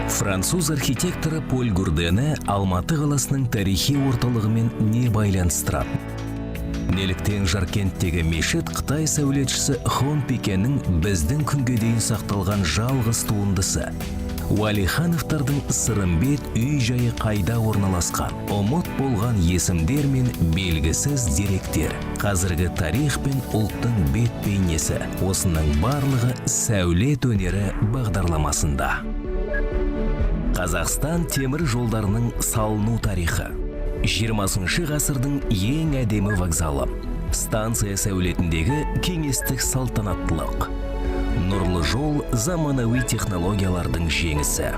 Француз архитекторы Поль Гурдені Алматы қаласының тарихи орталығымен не байланыстырады? Неліктен Жаркенттегі мешіт Қытай сәулетшісі Хон Пикенің біздің күнге дейін сақталған жалғыз туындысы? Уәлихановтардың Сырымбет үй жайы қайда орналасқан? Ұмыт болған есімдер мен белгісіз деректер. Қазіргі тарих пен ұлттың бет бейнесі. Осының барлығы сәулет өнері бағдарламасында. Қазақстан темір жолдарының салыну тарихы. 20 ғасырдың ең әдемі вокзалы. Станция сәулетіндегі кеңестік салтанаттылық. Нұрлы жол заманауи технологиялардың жеңісі.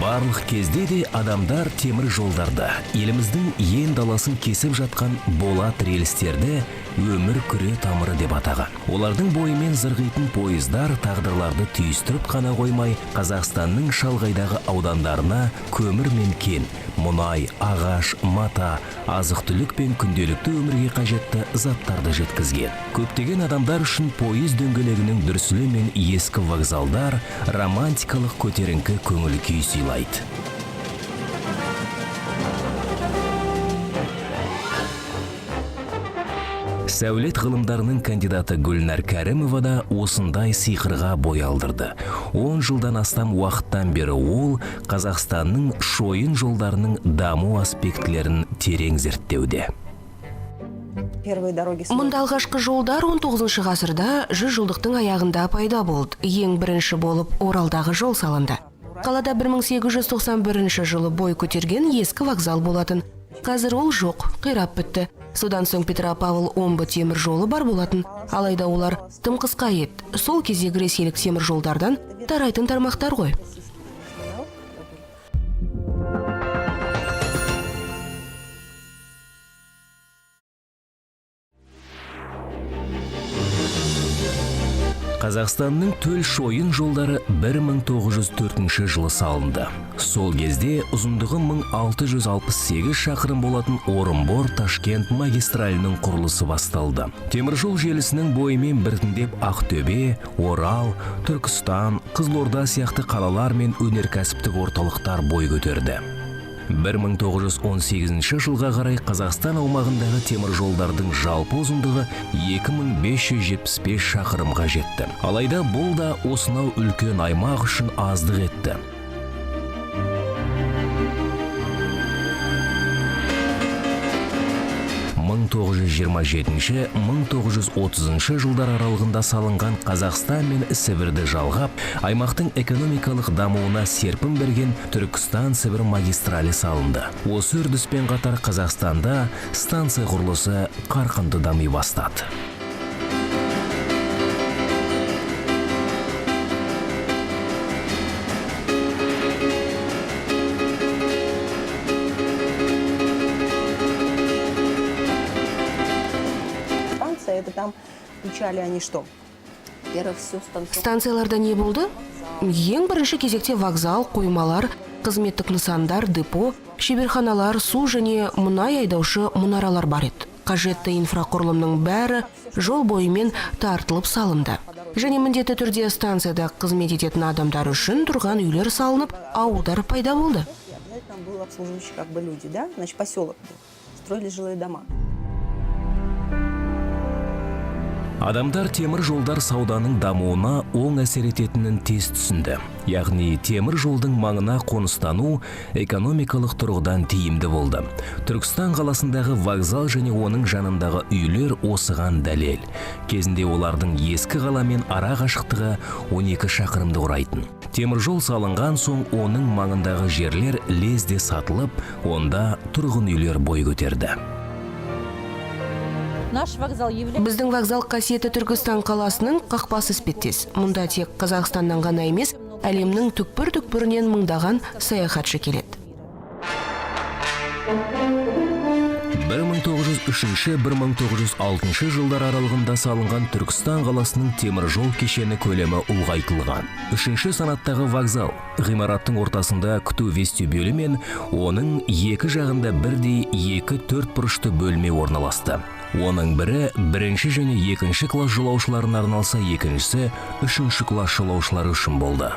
Барлық кезде де адамдар темір жолдарды, еліміздің ен даласын кесіп жатқан болат рельстерді өмір күре тамыры деп атаған. Олардың бойымен зырғитын пойыздар тағдырларды түйістіріп қана қоймай, Қазақстанның шалғайдағы аудандарына көмір мен кен, мұнай, ағаш, мата, азық-түлік пен күнделікті өмірге қажетті заттарды жеткізген. Көптеген адамдар үшін пойыз дөңгелегінің дүрсілі мен ескі вокзалдар романтикалық көтеріңкі көңіл күй сыйлайды. Сәулет ғылымдарының кандидаты Гүлнар Кәрімова да осындай сиқырға бой алдырды. 10 жылдан астам уақыттан бері ол Қазақстанның шойын жолдарының даму аспектілерін терең зерттеуде. Первые дороги Мұнда алғашқы жолдар 19 ғасырда 100 жылдықтың аяғында пайда болды. Ең бірінші болып Оралдағы жол салынды. Қалада 1891 жылы бой көтерген ескі вокзал болатын. Қазір ол жоқ, қирап бітті. Содан соң Петропавл Омбы темір жолы бар болатын. Алайда олар тым қысқа еді. Сол кездегі ресейлік темір жолдардан тарайтын тармақтар ғой. Қазақстанның төл шойын жолдары 1904 жылы салынды. Сол кезде ұзындығы 1668 шақырым болатын Орынбор-Ташкент магистралінің құрылысы басталды. Теміржол желісінің бойымен біртіндеп Ақтөбе, Орал, Түркістан, Қызылорда сияқты қалалар мен өнеркәсіптік орталықтар бой көтерді. 1918 жылға қарай Қазақстан аумағындағы темір жолдардың жалпы ұзындығы 2575 шақырымға жетті. Алайда бұл да осынау үлкен аймақ үшін аздық етті. 1927-1930 жылдар аралығында салынған Қазақстан мен Сібірді жалғап, аймақтың экономикалық дамуына серпін берген Түркістан-Сібір магистралі салынды. Осы үрдіспен қатар Қазақстанда станция құрылысы қарқынды дами бастады. Станция, это там включали они что? Во-первых, всю станцию. Станцияларда не болды? Ең бірінші кезекте вокзал, қоймалар, қызметтік нысандар, депо, шеберханалар, су және мұнай айдаушы мұнаралар бар еді. Қажетті инфрақұрылымның бәрі жол бойымен тартылып салынды. Және міндетті түрде станцияда қызмет ететін адамдар үшін тұрған үйлер салынып, ауылдар пайда болды. И обязательно был обслуживающие как бы люди, да? Значит, поселок был. Строили жилые дома. Адамдар темір жолдар сауданың дамуына оң әсер ететінін тез түсінді. Яғни темір жолдың маңына қоныстану экономикалық тұрғыдан тиімді болды. Түркістан қаласындағы вокзал және оның жанындағы үйлер осыған дәлел. Кезінде олардың ескі қаламен ара қашықтығы 12 шақырымды құрайтын. Темір жол салынған соң оның маңындағы жерлер лезде сатылып, онда тұрғын үйлер бой көтерді. Наш вокзал является Біздің вокзал қасиетті Түркістан қаласының қақпасы іспеттес. Мұнда тек Қазақстаннан ғана емес, әлемнің түкпір-түкпірінен мыңдаған саяхатшы келеді. 1903-1906 жылдар аралығында салынған Түркістан қаласының темір жол кешені көлемі ұлғайтылған. Үшінші санаттағы вокзал ғимараттың ортасында күту вестибюлі мен оның екі жағында бірдей екі төрт бұрышты бөлме орналасты. Оның бірі бірінші және екінші класс жолаушыларына арналса, екіншісі үшінші класс жолаушылары үшін болды.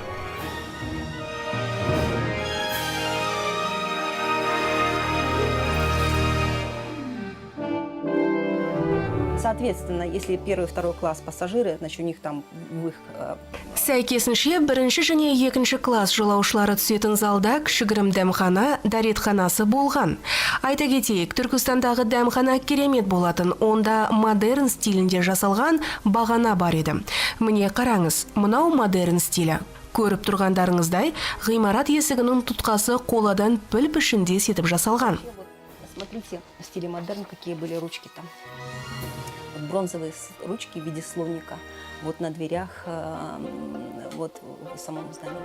Соответственно, если первый и второй класс пассажиры, значит, у них там в их Сәйкесінше, бірінші және екінші класс жолаушылары түсетін залда кішігірім дәмхана, дәретханасы болған. Айта кетейік, Түркістандағы дәмхана керемет болатын. Онда модерн стилінде жасалған бағана бар еді. Міне, қараңыз, мынау модерн стилі. Көріп тұрғандарыңыздай, ғимарат есігінің тұтқасы қоладан піл пішіндес етіп жасалған. Вот, смотрите, в стиле модерн какие были ручки там. Вот бронзовые ручки в виде слоника. Вот на дверях, вот в самом здании.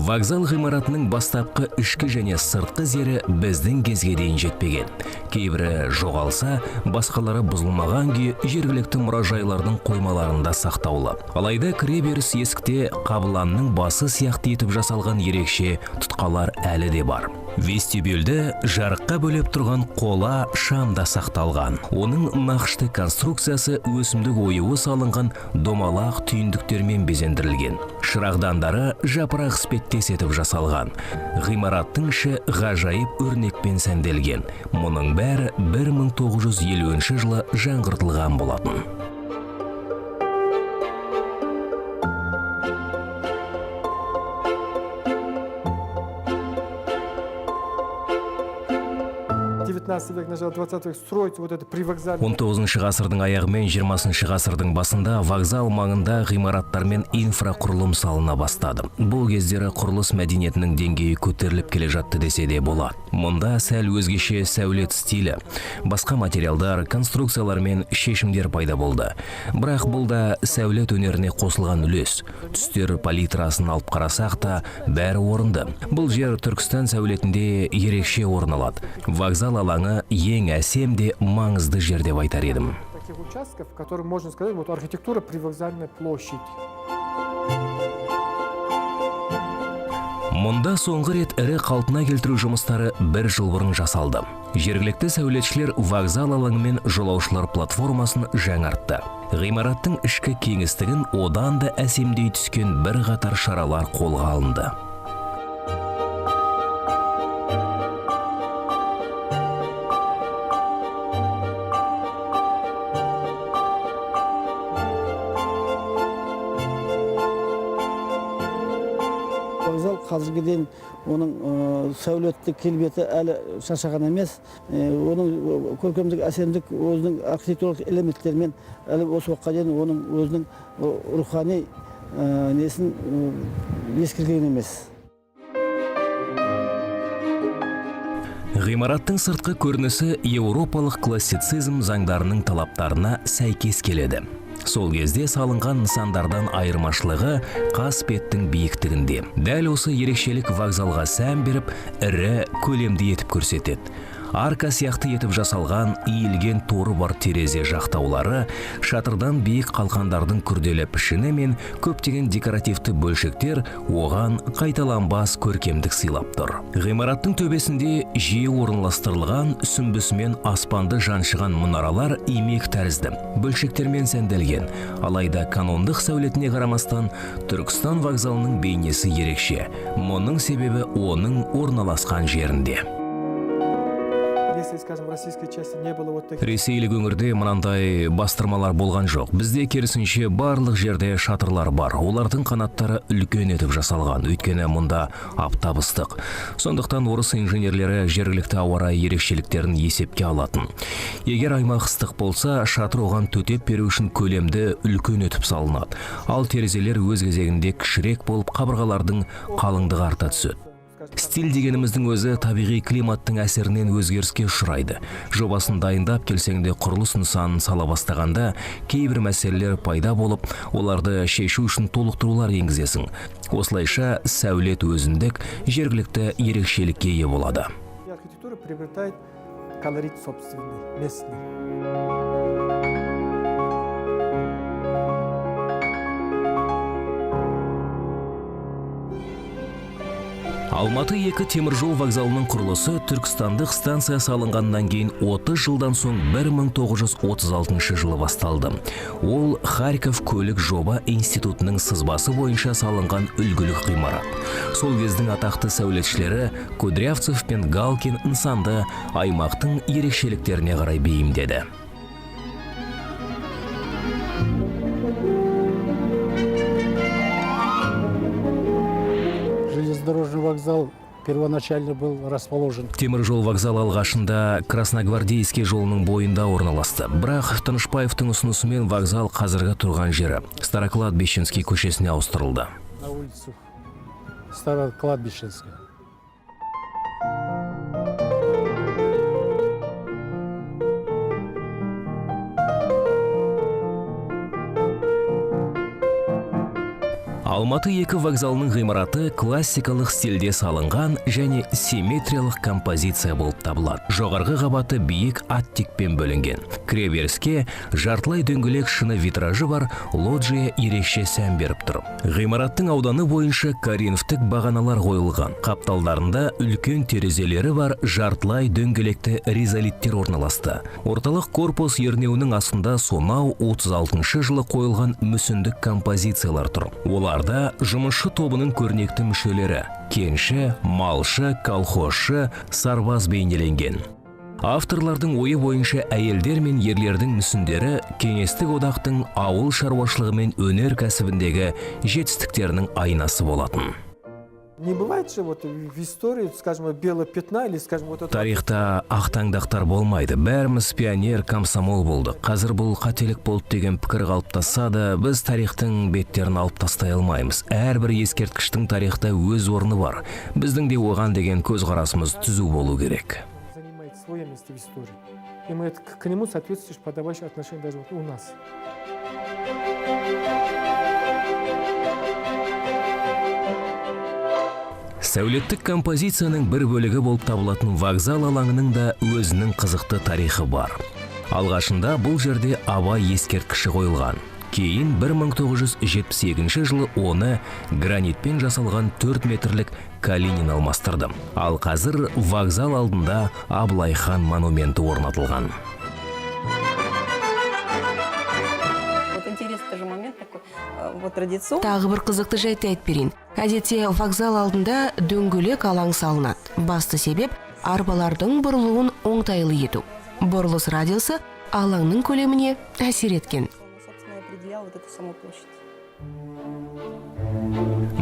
Вокзал ғимаратының бастапқы ішкі және сыртқы зері біздің кезге дейін жетпеген. Кейбірі жоғалса, басқалары бұзылмаған күйі жергілікті мұражайлардың қоймаларында сақтаулы. Алайда кіреберіс есікте қабыланның басы сияқты етіп жасалған ерекше тұтқалар әлі де бар. Вестибюльді жарыққа бөлеп тұрған қола шам да сақталған. Оның нақышты конструкциясы өсімдік оюы салынған домалақ түйіндіктермен безендірілген. Шырағдандары жапырақ іспеттес етіп жасалған. Ғимараттың іші ғажайып өрнекпен сәнделген. Мұның бәрі 1950 жылы жаңғыртылған болатын. 19 век, начало 20 век строить вот это привокзальное. 19 ғасырдың аяғы мен 20 ғасырдың басында вокзал маңында ғимараттар мен инфрақұрылым салына бастады. Бұл кездері құрылыс мәдениетінің деңгейі көтеріліп келе жатты десе де болады. Мұнда сәл өзгеше сәулет стилі, басқа материалдар, конструкциялар мен шешімдер пайда болды. Бірақ бұл да сәулет өнеріне қосылған үлес. Түстер палитрасын алып қарасақ та, бәрі орынды. Бұл жер Түркістан сәулетінде ерекше орын алады. Вокзал алаңы ең әсем де маңызды жер деп айтар едім. Таких участков, в которых можно сказать, вот архитектура привокзальной площади. Мұнда соңғы рет ірі қалпына келтіру жұмыстары бір жыл бұрын жасалды. Жергілікті сәулетшілер вокзал алаңы мен жолаушылар платформасын жаңартты. Ғимараттың ішкі кеңістігін одан да әсемдей түскен бірқатар шаралар қолға алынды. Вокзал қазірге дейін оның сәулеттік келбеті әлі шаршаған емес. Оның көркемдік, әсемдік, өзінің архитектуралық элементтерімен әлі осы уақытқа дейін оның өзінің рухани несін ескірген емес. Ғимараттың сыртқы көрінісі еуропалық классицизм заңдарының талаптарына сәйкес келеді. Сол кезде салынған нысандардан айырмашылығы қасбеттің биіктігінде. Дәл осы ерекшелік вокзалға сән беріп, ірі, көлемді етіп көрсетеді. Арка сияқты етіп жасалған иілген торы бар терезе жақтаулары, шатырдан биік қалқандардың күрделі пішіні мен көптеген декоративті бөлшектер оған қайталанбас көркемдік сыйлап тұр. Ғимараттың төбесінде жиі орналастырылған сүмбісімен аспанды жаншыған мұнаралар имек тәрізді бөлшектермен сәнделген. Алайда канондық сәулетіне қарамастан Түркістан вокзалының бейнесі ерекше. Мұның себебі оның орналасқан жерінде. Если, скажем, в российской части не было вот таких Ресейлік өңірде мынандай бастырмалар болған жоқ. Бізде керісінше барлық жерде шатырлар бар. Олардың қанаттары үлкен етіп жасалған, өйткені мұнда аптап ыстық. Сондықтан орыс инженерлері жергілікті ауа райы ерекшеліктерін есепке алатын. Егер аймақ ыстық болса, шатыр оған төтеп беру үшін көлемді үлкен етіп салынады. Ал терезелер өз кезегінде кішірек болып, қабырғалардың қалыңдығы арта түседі. Стиль дегеніміздің өзі табиғи климаттың әсерінен өзгеріске ұшырайды. Жобасын дайындап келсең де, құрылыс нысанын сала бастағанда кейбір мәселелер пайда болып, оларды шешу үшін толықтырулар енгізесің. Осылайша сәулет өзіндік, жергілікті ерекшелікке ие болады. И архитектура приобретает колорит собственный, местный. Алматы 2 теміржол вокзалының құрылысы Түркістандық станция салынғаннан кейін 30 жылдан соң 1936 жылы басталды. Ол Харьков көлік жоба институтының сызбасы бойынша салынған үлгілік ғимарат. Сол кездің атақты сәулетшілері Кудрявцев пен Галкин нысанды аймақтың ерекшеліктеріне қарай бейімдеді. Железнодорожный вокзал первоначально был расположен Темір жол вокзалы алғашында Красногвардейский жолының бойында орналасты. Бірақ Тынышпаевтың ұсынысымен вокзал қазіргі тұрған жері Старокладбищенский көшесіне ауыстырылды. На улицу Старокладбищенская. Алматы 2 вокзалының ғимараты классикалық стильде салынған және симметриялық композиция болып табылады. Жоғарғы қабаты биік аттикпен бөлінген. Кіреберіске жартылай дөңгелек шыны витражы бар лоджия ерекше сән беріп тұр. Ғимараттың ауданы бойынша коринфтік бағаналар қойылған. Қапталдарында үлкен терезелері бар жартылай дөңгелекті ризалиттер орналасты. Орталық корпус ернеуінің астында сонау 36 жылы қойылған мүсіндік композициялар тұр. Оларда жұмысшы тобының көрнекті мүшелері: кенші, малшы, колхозшы, сарбаз бейнеленген. Авторлардың ойы бойынша, әйелдер мен ерлердің мүсіндері кеңестік одақтың ауыл шаруашылығы мен өнеркәсібіндегі жетістіктерінің айнасы болатын. Не бывает же вот в истории, скажем, белого пятна или, скажем, вот это. Тарихта ақтаңдақтар болмайды. Бәріміз пионер, комсомол болдық. Қазір бұл қателік болды деген пікір қалыптасса да, біз тарихтың беттерін алып тастай алмаймыз. Әрбір ескерткіштің тарихта өз орны бар. Біздің де оған деген көзқарасымыз түзу болу керек. Занимает свое место в истории. И мы к нему соответствующее подобающее отношение даже вот у нас. Сәулеттік композицияның бір бөлігі болып табылатын вокзал алаңының да өзінің қызықты тарихы бар. Алғашында бұл жерде Абай ескерткіші қойылған. Кейін 1972 жылы оны гранитпен жасалған 4 метрлік Калинин алмастырды. Ал қазір вокзал алдында Абылай хан монументі орнатылған. Вот интересный тоже момент такой, вот традиционно. Тағы бір қызықты жайтты айтып берейін. Әдетте вокзал алдында дөңгелек алаң салынады. Басты себеп – арбалардың бұрылуын оңтайлы ету. Бұрылыс радиусы алаңның көлеміне әсер еткен. Собственно, и определял вот эту саму площадь.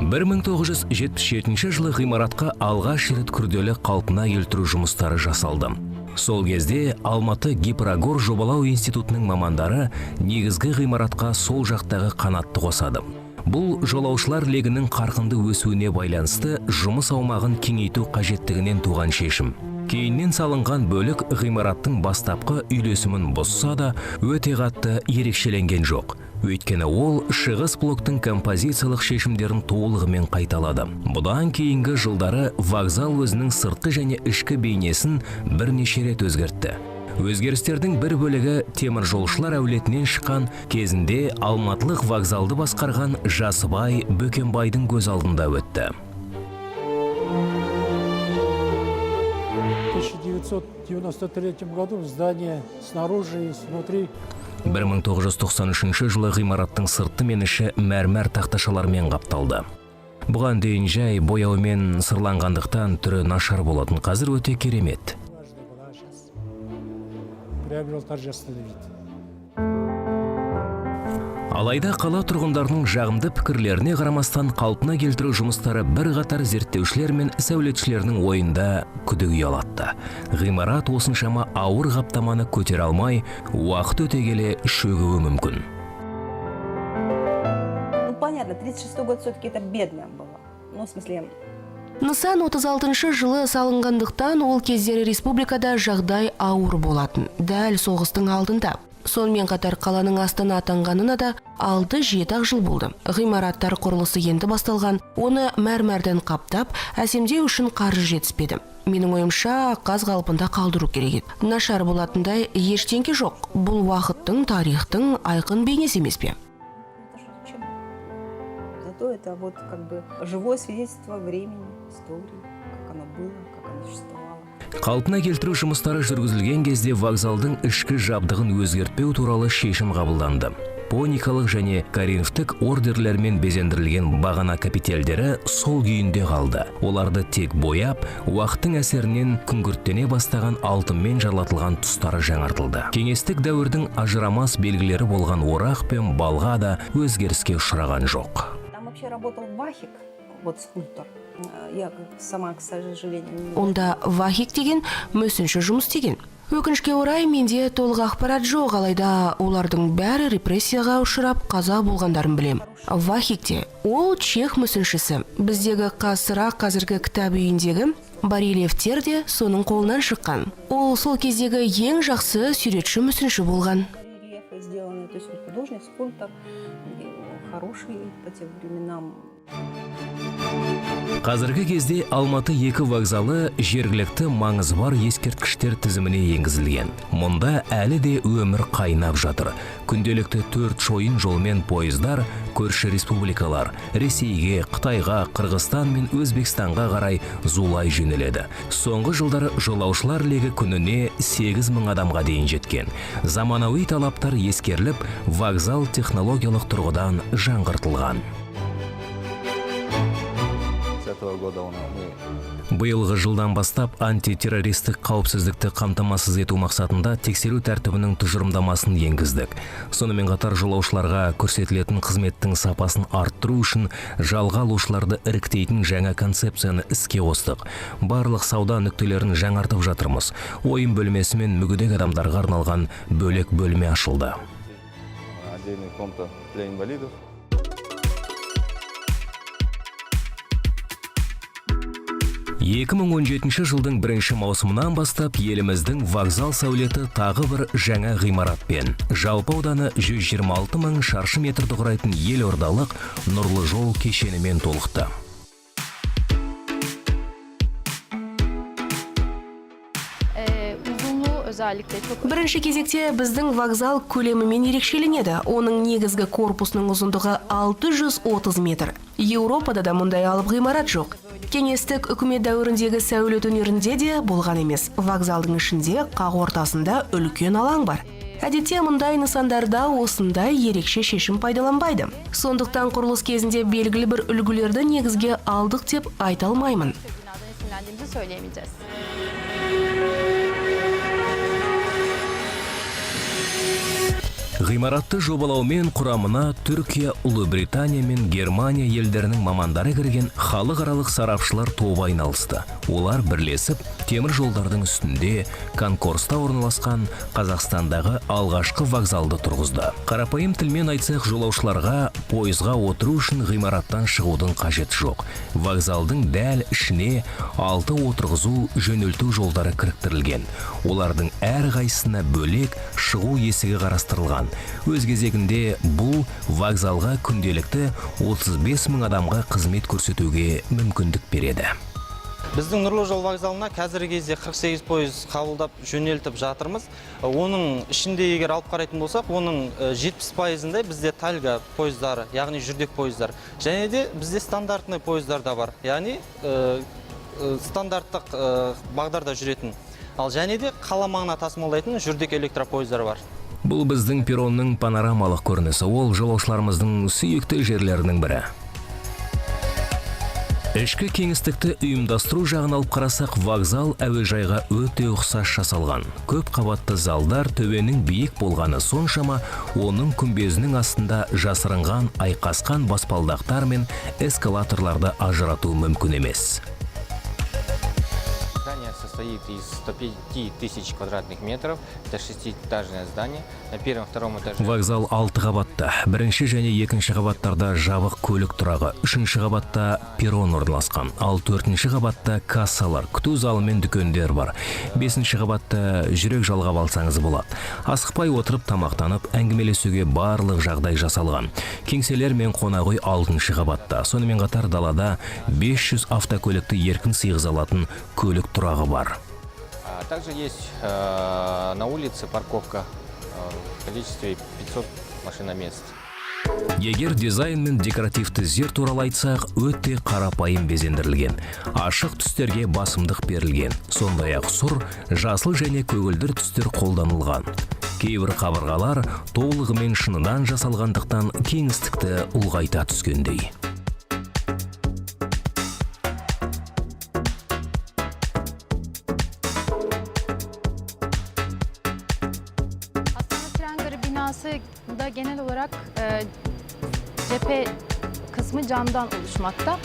1977 жылы ғимаратқа алғаш рет күрделі қалпына келтіру жұмыстары жасалды. Сол кезде Алматы Гипрогор жобалау институтының мамандары негізгі ғимаратқа сол жақтағы қанатты қосады. Бұл жолаушылар легінің қарқынды өсуіне байланысты жұмыс аумағын кеңейту қажеттігінен туған шешім. Кейіннен салынған бөлік ғимараттың бастапқы үйлесімін бұзса да, өте қатты ерекшеленген жоқ. Өйткені ол шығыс блоктың композициялық шешімдерін толығымен қайталады. Бұдан кейінгі жылдары вокзал өзінің сыртқы және ішкі бейнесін бірнеше рет өзгертті. Өзгерістердің бір бөлігі теміржолшылар әулетінен шыққан, кезінде алматылық вокзалды басқарған Жасыбай Бөкенбайдың көз алдында өтті. В 1993 году здание снаружи и снутри 1993 жылы ғимараттың сырты мен іші мәрмәр тақташалармен қапталды. Бұған дейін жай бояумен сырланғандықтан түрі нашар болатын, қазір өте керемет. Важная была, а сейчас приобрел торжественный вид. Алайда қала тұрғындарының жағымды пікірлеріне қарамастан, қалпына келтіру жұмыстары бірқатар зерттеушілер мен сәулетшілердің ойында күдік ұялатты. Ғимарат осыншама ауыр қаптаманы көтере алмай, уақыт өте келе шөгуі мүмкін. Ну, понятно, 36 год все-таки это бедно было. Ну, в смысле, Нысан 36 жылы салынғандықтан, ол кездері республикада жағдай ауыр болатын. Дәл соғыстың алдында. Сонымен қатар қаланың астана атанғанына да 6-7 ақ жыл болды. Ғимараттар құрылысы енді басталған. Оны мәрмәрден қаптап, әсемдеу үшін қаржы жетіспеді. Менің ойымша, қаз қалпында қалдыру керек еді. Нашар болатындай ештеңке жоқ. Бұл уақыттың, тарихтың айқын бейнесі емес пе? Это что, зачем? Зато это вот как бы живое свидетельство времени, истории, как оно было, как оно существовало. Қалпына келтіру жұмыстары жүргізілген кезде вокзалдың ішкі жабдығын өзгертпеу туралы шешім қабылданды. Ионикалық және коринфтік ордерлермен безендірілген бағана капителдері сол күйінде қалды. Оларды тек бояп, уақыттың әсерінен күңгірттене бастаған алтынмен жалатылған тұстары жаңартылды. Кеңестік дәуірдің ажырамас белгілері болған орақ пен балға да өзгеріске ұшыраған жоқ. Там вообще работал Вахик, вот скульптор. Я сама, к сожалению, не Онда Вахик деген мүсінші жұмыс істеген. Өкінішке орай, менде толық ақпарат жоқ, алайда олардың бәрі репрессияға ұшырап, қаза болғандарын білем. Вахик те, ол чех мүсіншісі. Біздегі Қазсыра, қазіргі кітап үйіндегі барельефтер де соның қолынан шыққан. Ол сол кездегі ең жақсы суретші, мүсінші болған. Барельефы сделаны. То есть он художник, скульптор, и хороший по тем временам. Қазіргі кезде Алматы екі вокзалы жергілікті маңызы бар ескерткіштер тізіміне енгізілген. Мұнда әлі де өмір қайнап жатыр. Күнделікті төрт шойын жолмен пойыздар көрші республикалар, Ресейге, Қытайға, Қырғызстан мен Өзбекстанға қарай зулай жөнеледі. Соңғы жылдары жолаушылар легі күніне 8 мың адамға дейін жеткен. Заманауи талаптар ескеріліп, вокзал технологиялық тұрғыдан жаңғыртылған. С этого года мы Биылғы жылдан бастап антитеррористік қауіпсіздікті қамтамасыз ету мақсатында тексеру тәртібінің тұжырымдамасын енгіздік. Сонымен қатар жолаушыларға көрсетілетін қызметтің сапасын арттыру үшін жалға алушыларды іріктейтін жаңа концепцияны іске қостық. Барлық сауда нүктелерін жаңартып жатырмыз. Ойын бөлмесі мен мүгедек адамдарға арналған бөлек бөлме ашылды. Отдельная комната для инвалидов. 2017 жылдың бірінші маусымынан бастап еліміздің вокзал сәулеті тағы бір жаңа ғимаратпен, жалпы ауданы 126 мың шаршы метрді құрайтын елордалық Нұрлы жол кешенімен толықты. Uzunluğu özellikle çok Бірінші кезекте біздің вокзал көлемімен ерекшеленеді. Оның негізгі корпусының ұзындығы 630 метр. Еуропада да мұндай алып ғимарат жоқ. Кеңестік үкімет дәуіріндегі сәулет өнерінде де болған емес. Вокзалдың ішінде, қақ ортасында үлкен алаң бар. Әдетте мұндай нысандарда осындай ерекше шешім пайдаланбайды. Сондықтан құрылыс кезінде белгілі бір үлгілерді негізге алдық деп айта алмаймын. Binadan esinlendiğimizi söyleyemeyeceğiz. Ғимаратты жобалаумен құрамына Түркия, Ұлыбритания мен Германия елдерінің мамандары кірген халықаралық сарапшылар тобы айналысты. Олар бірлесіп, темір жолдардың үстінде конкорста орналасқан Қазақстандағы алғашқы вокзалды тұрғызды. Қарапайым тілмен айтсақ, жолаушыларға пойызға отыру үшін ғимараттан шығудың қажеті жоқ. Вокзалдың дәл ішіне алты отырғызу, жөнелту жолдары кіріктірілген. Олардың әрқайсысына бөлек шығу есігі қарастырылған. Өз кезегінде бұл вокзалға күнделікті 35 мың адамға қызмет көрсетуге мүмкіндік береді. Біздің Нұрлы жол вокзалына қазіргі кезде 48 пойыз қабылдап, жөнелтіп жатырмыз. Оның ішінде егер алып қарайтын болсақ, оның 70 пайызындай бізде тальго пойыздары, яғни жүрдек пойыздар. Және де бізде стандартный пойыздар да бар, яғни стандарттық бағдарда жүретін. Ал және де қала маңына тасымалдайтын жүрдек электропойыздар бар. Бұл біздің перронның панорамалық көрінісі. Ол жолаушыларымыздың сүйікті жерлерінің бірі. Ішкі кеңістікті ұйымдастыру жағын алып қарасақ, вокзал әуежайға өте ұқсас жасалған. Көп қабатты залдар, төбенің биік болғаны соншама, оның күмбезінің астында жасырынған айқасқан баспалдақтар мен эскалаторларды ажырату мүмкін емес. Здание состоит из 105 тысяч квадратных метров. Это шестиэтажное здание. На первом, втором этаже Вокзал алты қабатта. Бірінші және екінші қабаттарда жабық көлік тұрағы, үшінші қабатта перрон орналасқан. Ал төртінші қабатта кассалар, күту залы мен дүкендер бар. Бесінші қабатта жүрек жалғап алсаңыз болады. Асықпай отырып тамақтанып, әңгімелесуге барлық жағдай жасалған. Кеңселер мен қонақ үй алтыншы қабатта. Сонымен қатар далада 500 автокөлікті еркін сыйғыза алатын көлік тұрағы бар. А также есть на улице парковка в количестве 500 машиномест. Егер дизайн мен декоративті зер туралы айтсақ, өте қарапайым безендірілген. Ашық түстерге басымдық берілген. Сондай-ақ сұр, жасыл және көгілдір түстер қолданылған. Кейбір қабырғалар толығымен шыныдан жасалғандықтан кеңістікті ұлғайта түскендей. Astana Tren Garı binası da genel olarak cephe kısmı camdan oluşmakta.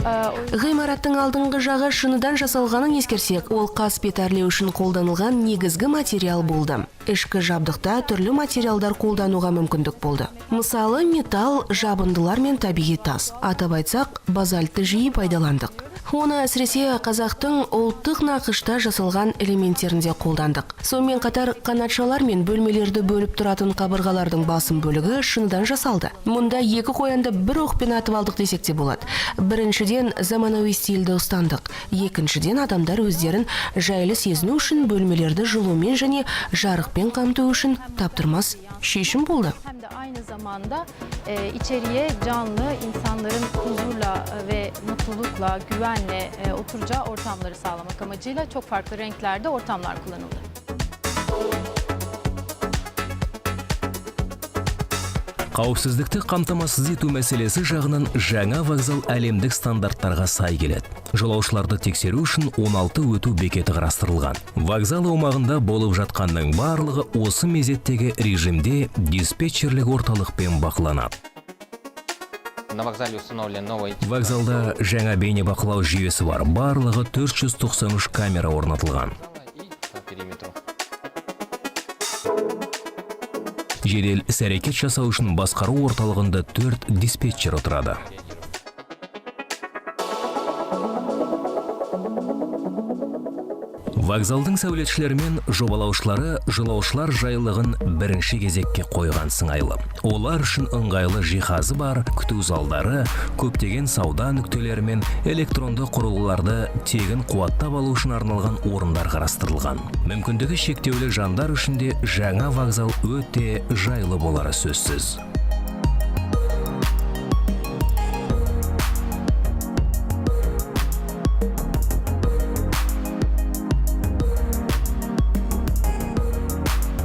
Ғимараттың алдыңғы жағы шыныдан жасалғанын ескерсек, ол қасбет әрлеу үшін қолданылған негізгі материал болды. Ішкі жабдықта түрлі материалдар қолдануға мүмкіндік болды. Мысалы, металл, жабындылар мен табиғи тас. Атап айтсақ, базальтты жиі пайдаландық. Оны әсіресе қазақтың ұлттық нақышта жасалған элементтерінде қолдандық. Сонымен қатар қанатшалар мен бөлмелерді бөліп тұратын қабырғалардың басым бөлігі шыныдан жасалды. Мұнда екі қоянды бір оқпен атып алдық десек те болады. Біріншіден, заманауи стильді ұстандық. Екіншіден, адамдар өздерін жайлы сезіну үшін бөлмелерді жылумен және жарықпен қамту үшін таптырмас шешім болды. Hem de aynı zamanda içeriye canlı insanların huzurla ve mutlulukla, güvenle oturacağı ortamları sağlamak amacıyla çok farklı renklerde ortamlar kullanıldı. Қауіпсіздікті қамтамасыз ету мәселесі жағынан жаңа вокзал әлемдік стандарттарға сай келеді. Жолаушыларды тексеру үшін 16 өту бекеті қарастырылған. Вокзал аумағында болып жатқанның барлығы осы мезеттегі режимде диспетчерлік орталықпен бақыланады. На вокзале установлен новый Вокзалда жаңа бейнебақылау жүйесі бар. Барлығы 493 камера орнатылған. И по периметру. Жедел іс-әрекет жасау үшін басқару орталығында 4 диспетчер отырады. Вокзалдың сәулетшілері мен жобалаушылары жолаушылар жайлылығын бірінші кезекке қойған сыңайлы. Олар үшін ыңғайлы жиһазы бар, күту залдары, көптеген сауда нүктелері мен электронды құрылғыларды тегін қуаттап алу үшін арналған орындар қарастырылған. Мүмкіндігі шектеулі жандар үшін де жаңа вокзал өте жайлы болары сөзсіз.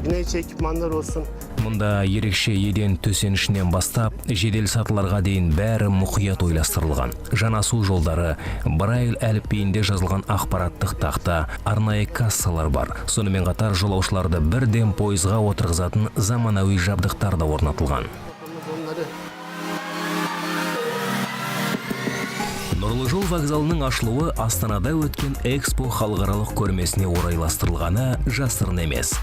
Bina içi ekipmanlar olsun. Мұнда ерекше еден төсенішінен бастап, жедел сатыларға дейін бәрі мұқият ойластырылған. Жанасу жолдары, Брайль әліпбиінде жазылған ақпараттық тақта, арнайы кассалар бар. Сонымен қатар жолаушыларды бірден пойызға отырғызатын заманауи жабдықтар да орнатылған. Нұрлы жол вокзалының ашылуы Астанада өткен Экспо халықаралық көрмесіне орайластырылғаны жасырын емес.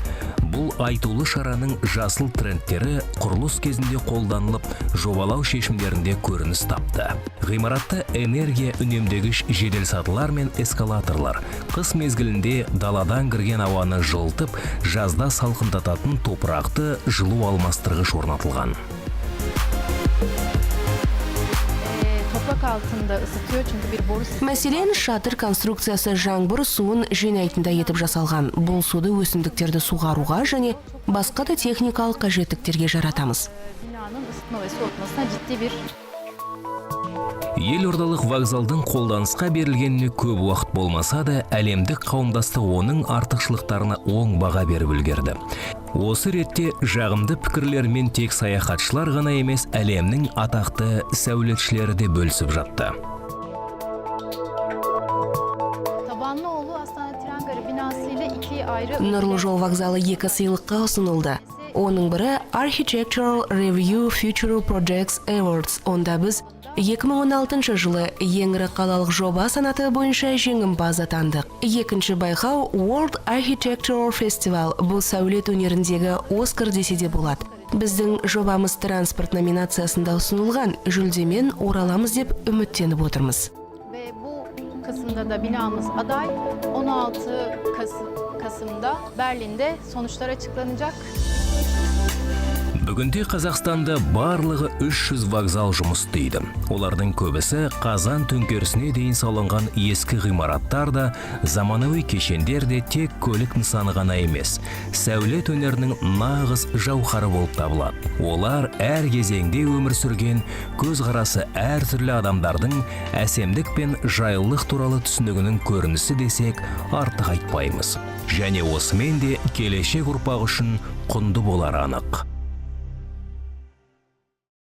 Бұл айтулы шараның жасыл трендтері құрылыс кезінде қолданылып, жобалау шешімдерінде көрініс тапты. Ғимаратта энергия үнемдегіш жеделсатылар мен эскалаторлар, қыс мезгілінде даладан кірген ауаны жылытып, жазда салқындататын топырақты жылу алмастырғыш орнатылған. Toprak altında ısıtıyor çünkü bir boru sistemi. Мәселен, шатыр конструкциясы жаңбыр суын жинайтындай етіп жасалған. Бұл суды өсімдіктерді суғаруға және басқа да техникалық қажеттіктерге жаратамыз. Binanın ısıtma ve soğutmasına ciddi bir Елордалық вокзалдың қолданысқа берілгеніне көп уақыт болмаса да, әлемдік қауымдастық оның артықшылықтарына оң баға беріп үлгерді. Осы ретте жағымды пікірлермен тек саяхатшылар ғана емес, әлемнің атақты сәулетшілері де бөлісіп жатты. Tabanlıoğlu Astana Tren Garı binası ile iki ayrı Нұрлы жол вокзалы екі сыйлыққа ұсынылды. Оның бірі Architectural Review Future Projects Awards. Онда біз 2016 жылы ең ірі қалалық жоба санаты бойынша жеңімпаз атандық. Екінші байқау World Architectural Festival. Бұл сәулет өнеріндегі Оскар десе де болады. Біздің жобамыз транспорт номинациясында ұсынылған. Жүлдемен ораламыз деп үміттеніп отырмыз. Ve bu Kasım'da da binamız aday. 16 Kasım'da Berlin'de sonuçlar açıklanacak. Бүгінде Қазақстанда барлығы 300 вокзал жұмыс істейді. Олардың көбісі қазан төңкерісіне дейін салынған ескі ғимараттар да, заманауи кешендер де тек көлік нысаны ғана емес, сәулет өнерінің нағыз жауһары болып табылады. Олар әр кезеңде өмір сүрген, көзқарасы әртүрлі адамдардың әсемдік пен жайлылық туралы түсінігінің көрінісі десек, артық айтпаймыз. Және осымен де келешек ұрпақ үшін құнды болары анық.